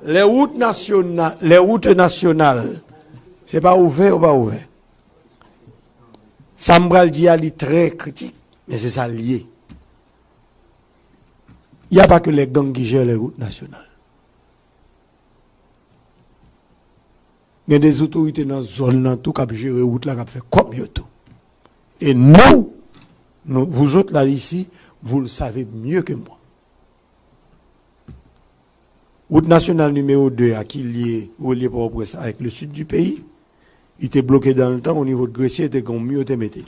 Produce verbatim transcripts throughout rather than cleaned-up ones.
Les routes nationales, les routes nationales, se pa ouvè, yo pa ouvè. Sa m pral di a, li trè kritik, men se sa l ye. Il y a pas que les gangs qui gèrent les routes nationales. Gen de otorite nan zòn nan tou k ap jere wout la, k ap fè kòb yo tou. E nou, nou, vous autres là ici, vous le savez mieux que moi. Wout nasyonal nimewo de a ki lye, relye Pòtoprens avèk le sud du pays, li te bloke dan le tan o nivo de Gresye, te gen yon mi yo te mete.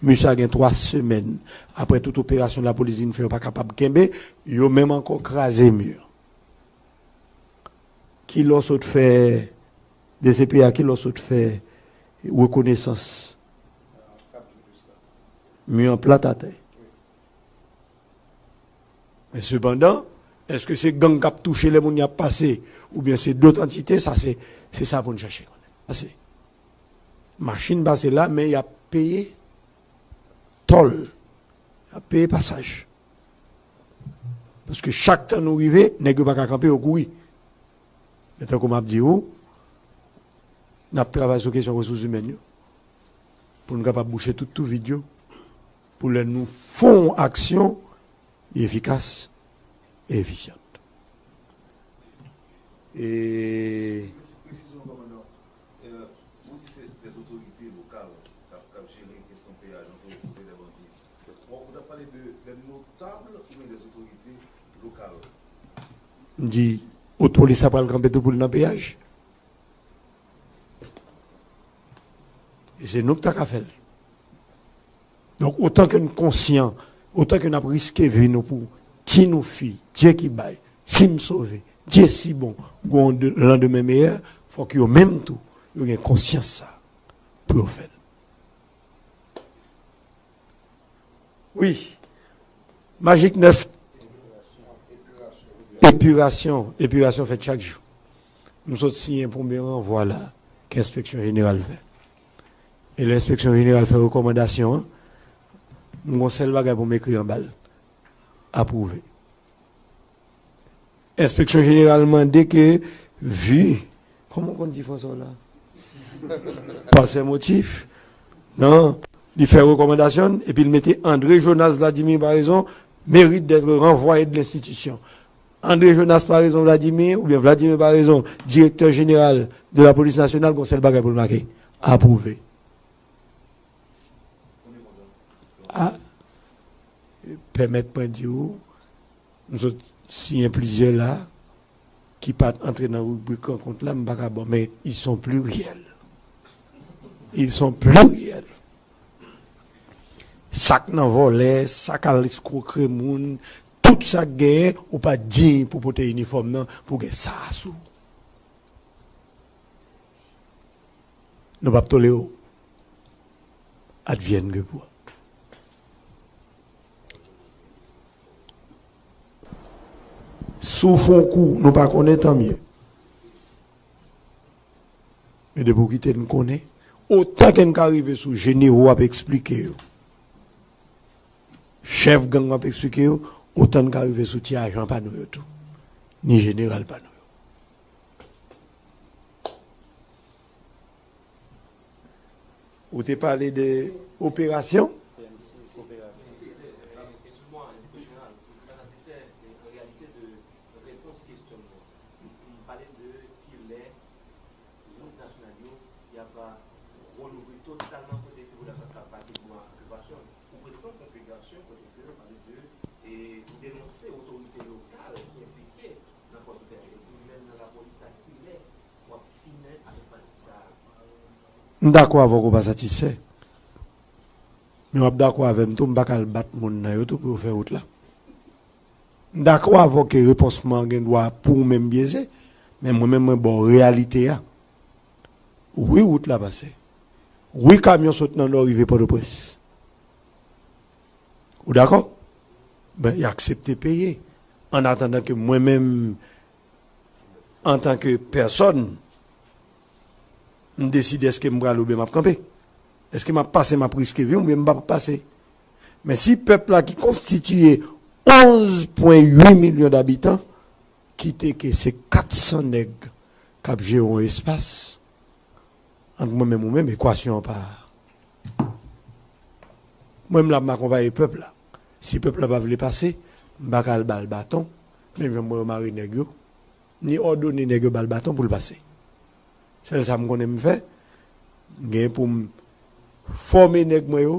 Mi sa gen twa semèn. Apre tout operasyon lapolis vin fè, yo pa kapab kenbe, yo menm ankò kraze mi. Ki lè w sot fè, D C P A, ki lè w sot fè rekonesans? Mi an plat atè. Men sepandan, èske se gang k ap touche lè moun y ap pase, oubyen se dòt antite? Sa se, se sa pou n chache konnen. Pase. Machin pase la, men y ap peye tòl. Y ap peye pasaj. Paske chak tan nou rive, nèg yo pa ka kanpe, yo kouri. Men tankou m ap di ou, n ap travay sou kesyon resous imèn yo, pou n kapab bouche tout twou vid yo, pou lè nou fè yon aksyon, li efikas e efisyan. E Presizyon, kòmandan. Euh, ou di se des autorités locales k ap, k ap jere kesyon peyaj an pou koze dè bandi. Bon, ou t ap pale de des notables oubyen des autorités locales? M di, wout polis la pral kanpe tou pou l nan peyaj. E se nou k ta ka fè l. Donk, otan ke n konsyan, otan ke n ap riske vi nou pou ti nou fi, Dye ki bay, si m sove, Dye si bon, gon de, landemen meyè, fòk yo menm tou, yo gen konsyans sa pou yo fè l. Wi. Majik nèf. Epirasyon. Epirasyon fèt chak jou. M sot siyen premye ranvwa la ke enspeksyon jeneral fè. E lè enspeksyon jeneral fè rekòmandasyon an, m gon sèl bagay pou m ekri anba l. Apwouve. Enspeksyon jeneral mande ke vi, kòman w konn di franse w la? Par ces motifs, non, li fè rekòmandasyon, epi l mete André Jonas Vladimir Paraison mérite d'être renvoyé de l'institution. André Jonas Paraison Vladimir, oubyen Vladimir Paraison, directeur général de la police nationale, gon sèl bagay pou l make. Apwouve. A, pèmèt mwen di w, m sot siyen plizyè la, ki pa t antre nan ribrik rankont la, m pa ka ba w, men ils sont pluriels. Ils sont pluriels. Sa k nan vòlè, sa k al eskwokre moun, tout sa k genyen, ou pa diy pou pote inifòm nan, pou gen sa a sou. Nou p ap tolere w. Advienne que pourra. Si w fè yon kou, nou pa konnen, tanmye. Men depi w kite n konnen, otan ke n ka rive sou jenewo ap eksplike yo, chèf gang ap eksplike yo, otan n ka rive sou ti ajan pa nou yo tou, ni jeneral pa nou yo. Ou te pale de operasyon? Excuse-moi, inspecteur général, m pa satisfè, en réalité, de réponse question. M pale de kilè wout nasyonal yo, y ap relouvri totalman kote ke popilasyon ap pati pou okipasyon. Ou prezante yon konfigirasyon kote ke yo pale de, e, ou denonse otorite lokal ki enplike nan Pòtoprens. Epi menm nan lapolis la, kilè w ap fini avèk pratik sa a? M dakò avè w ke w pa satisfè. Men w ap dakò avè m tou, m pa ka al bat moun nan yo tou pou yo fè wout la. M dakò avè w ke repons mwen an gen dwa pou ou menm byeze, men mwen menm mwen ba w reyalite a. Wi, wout la pase. Wi, kamyon sot nan Nò rive Pòtoprens. Ou dakò? Ben, y aksepte peye. An atandan ke mwen menm, antanke pèsòn, m deside èske m prale oubyen m ap kanpe. Èske m ap pase, m ap riske vi m, oubyen m p ap pase? Men si pèp la ki konstitiye onz pwen uit milyon dabitan, kite ke se kat san nèg k ap jere yon espas, ant mwen menm ou menm, ekwasyon an pa. Mwen, m la, m akonpaye pèp la. Si pèp la pa vle pase, m pa ka al ba l baton, menm jan m wè yo mare nèg yo, ni òdone nèg yo ba l baton pou l pase. Sèl sa m konnen m fè, m gen pou m fòme nèg mwen yo,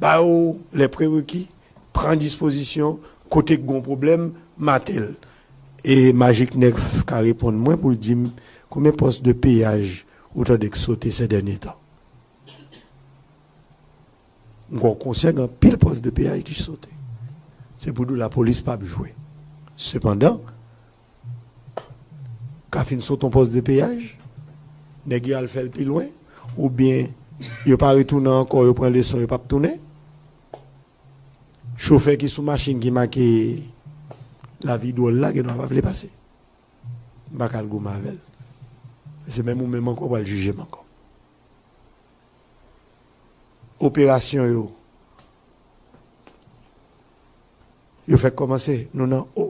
ba yo lè prereki, pran dispozisyon, kote k gon pwoblèm, mate l. E Majik Nèf ka reponn mwen pou l di m konbyen pòs de peyaj ou tande k sote sè dènye tan. M kwè w konsyan gen anpil pòs de peyaj ki sote. Se pou di w lapolis p ap jwe. Sepandan, ka fin sote yon pòs de peyaj, nèg yo al fè l pi lwen, oubyen yo pa retounen ankò, yo pran leson, yo p ap tounen. Chofè ki sou machin ki make lavi dwòl la, gendwa pa vle pase. M pa ka al goumen avè l. Se menm ou menm ankò pral jije m ankò. Operasyon yo, yo fèk kòmanse, nou nan O.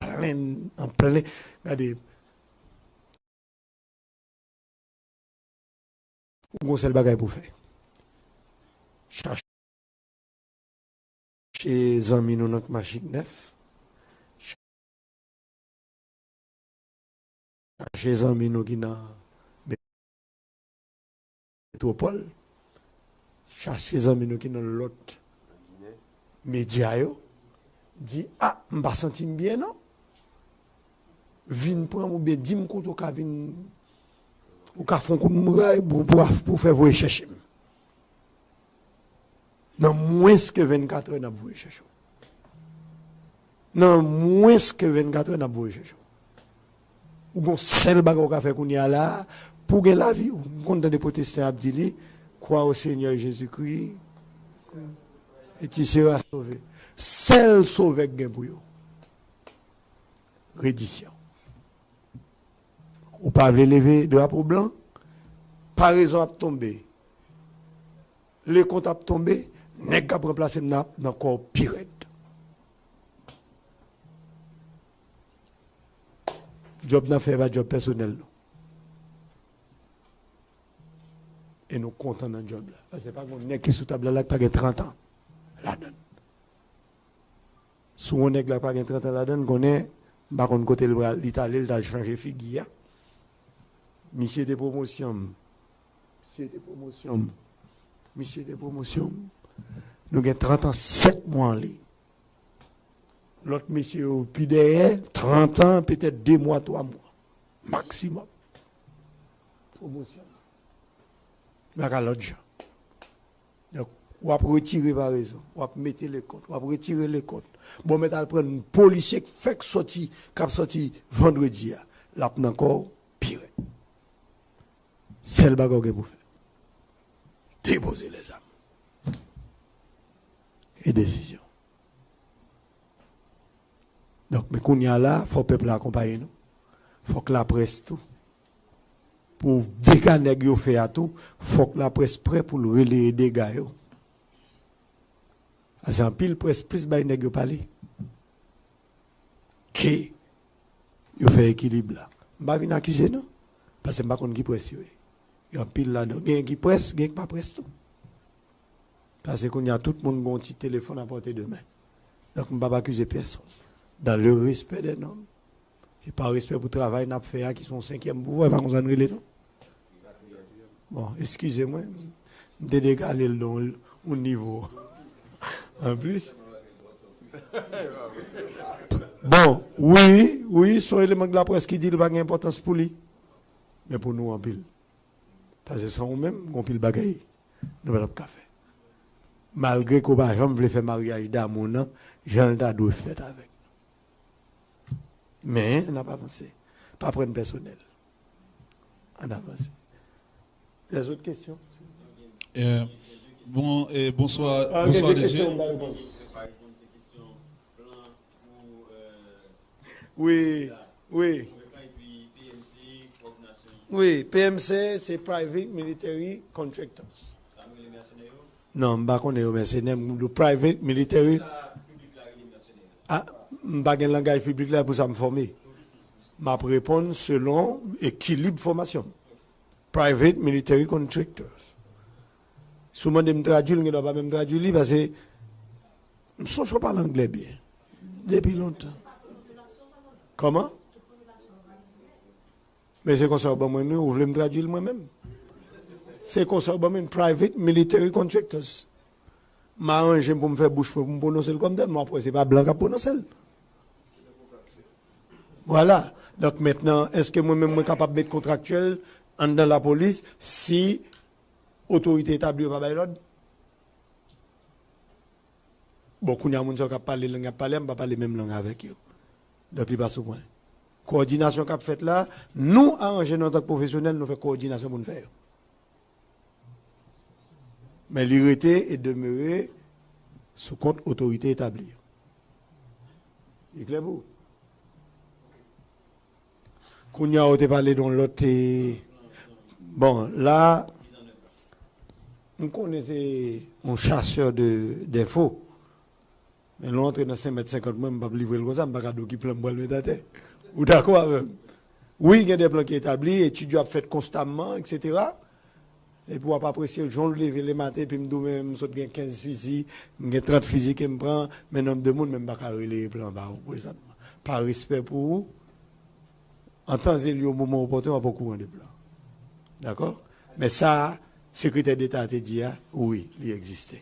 Plen, an plen, gade, ou gon sèl bagay pou fè. Chache zanmi nou nan Majik Nèf. Chache zanmi nou ki nan Metwopòl. Chache zanmi nou ki nan lòt medya yo. Di, a, m pa santi m byen non. Vin pran m oubyen di m kote w ka vin, ou ka fè yon kout mouray pou, pou, pou fè voye chèche m. Nan mwens ke vennkat è, n ap voye chèche w. Nan mwens ke vennkat è, n ap voye chèche w. Ou gon sèl bagay ou ka fè kounye a la, pou w gen lavi, ou konn tande pwotestan ap di li, crois au Seigneur Jésus-Christ, et tu seras sauvé. Sèl sove k gen pou yo. Redisyon. Ou pa vle leve drapo blan, parezon ap tonbe, Lekont ap tonbe, nèg k ap ranplase m nan, nan kò pi rèd. Djòb n ap fè pa djòb pèsonèl non. E nou kontan nan djòb la. Paske pa gen yon nèg ki sou tab la la ki pa gen trant an ladan l. Si yon nèg la pa gen trant an ladan l, konnen, m pa konn kote l pral, li t ale, l t al chanje figi a. Misye te pwomosyon m. Misye te pwomosyon m. Misye te pwomosyon m. Nou gen trant an, sèt mwa an li. Lòt mesye yo pi dèyè, trant an, petèt de mwa, twa mwa. Maksimòm. Pwomosyon. Li pa ka lòt jan. Donk, w ap retire parezon, w ap mete lekont, w ap retire lekont. Bon, mèt al pran polisye k fèk sòti, k ap sòti vandredi a. L ap nan kò w pi rèd. Sèl bagay w gen pou fè, depoze lèzam. E desizyon. Donk, men kounye a la, fò pèp la akonpaye nou. Fòk laprès tou. Pou dega nèg yo fè a tou, fòk laprès prè pou l releye dega yo. Paske anpil près plis bay nèg yo pale ke yo fè ekilib la. M pa vin akize non, paske m pa konn ki près yo ye. Gen anpil ladan. Gen ki près, gen ki pa près tou. Paske kounye a tout moun gen yon ti telefòn a pòte de men. Donk, m p ap akize pèsonn. Dans le respect des normes, e pa respè pou travay n ap fè a, ki se yon senkyèm pouvwa, e pa konsa n rele non. Bon, eskize mwen, m te dekale l nan yon nivo. Anplis. Bon, wi, wi, se yon eleman k laprès ki di l pa gen enpòtans pou li. Men pou nou anpil. Paske san ou menm, gen anpil bagay nou pa t ap ka fè. Malgre ke w pa janm vle fè maryaj damou nan jan l ta dwe fèt avèk nou. Men, n ap avanse. Pa pran n pèsonèl. Ann avanse. Lèzòt kesyon? Euh, bon, euh, bonsoir, ah, bonsoir, gen de kesyon, m pa reponn. Wi, wi. Wi, P M C, se Private Military Contractors. Sa nou rele mèsenè yo? Non, m pa konnen yo mèsenè, m do private military. Ah, m pa gen langaj piblik la, pou sa m fòme. M ap reponn selon ekilib fòmasyon m. Private military contractors. Si w mande m tradui l, m gen dwa pa menm tradui li, paske m sonje w pale anglè byen. Depi lontan. Kòman? Men se konsa yo ban mwen nou, ou vle m tradui l mwen menm? Se konsa yo ban mwen private military contractors. M aranje m pou m fè bouch mwen pou m pwononse l kòm tèl, men w ap wè se pa blan k ap pwononse l. Vwala. Donk mentnan, èske mwen menm mwen kapab met kontraktyèl anndan lapolis si otorite etabli yo pa bay lòd? Bon, kounye a moun sa yo k ap pale lang y ap pale a, m pa pale menm lang avèk yo. Donk li pa sou mwen. Kowòdinasyon k ap fèt la, nou aranje nou antank pwofesyonèl, nou fè kowòdinasyon pou n fè yo. Men li rete e demere sou kont otorite etabli yo. Li klè pou ou? Kounye a ou te pale de yon lòt, e, bon, la, m konnen se yon chasè de, denfo. Men lè w antre nan senk mèt senkant mwen, m p ap livre l konsa, m pa ka di w ki plan m pral met atè. Ou dakò avè m? Wi, gen de plan ki etabli, etid yo ap fèt konstamman, etsetera. Epi w ap apresye l, jan w leve lematen, epi m di w, men m sot gen kenz fizi, m gen trant fizi ke m pran, men nonb de moun, men m pa ka releye plan ba ou prezantman. Pa respè pou ou, an tan e lye, o moman opòten, w ap okouran de plan. Dakò? Men sa, sekretè deta a te di a, wi, li egziste.